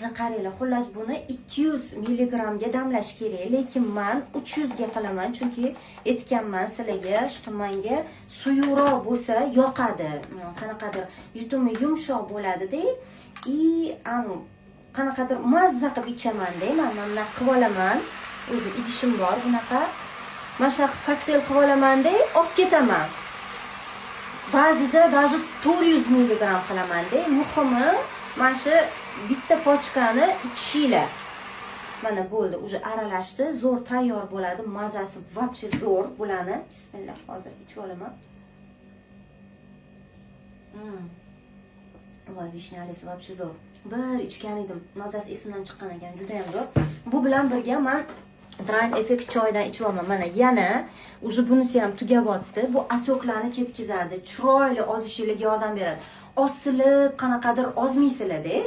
Qizlar, qaranglar, xullas, buni 200 milligrammga damlash kerak, lekin man 300 ga qilaman, chunki aytganman sizlarga, что manga suyuqroq bo'lsa yoqadi, qanaqadir yutumi yumshoq bo'ladida и qanaqadir mazza qilib ichamanda. Man mana bunaqa qilib olaman, o'zi idishim bor bunaqa, mana shunaqa kokteyl qilib olamanda, olib ketaman. Ba'zida даже 400 milligramm qilamanda. Muhimi, mana shu bitta pochkani ichishinglar. Mana, bo'ldi, уже aralashdi, zo'r tayyor bo'ladi, mazasi вообще zo'r bularni. Bismillah, hozir ichib olaman. Voy, вишня lisi вообще zo'r. Bir ichgan edim, mazasi esimdan chiqqan ekan, judayam zo'r. Bu bilan birga man Drain Effect choydan ichyapman. Mana, yana уже bunisi ham tugayapti. Bu отёк larni ketkazadi, chiroyli ozishinglarga yordam beradi. Osilib, qanaqadir ozmaysizlarda.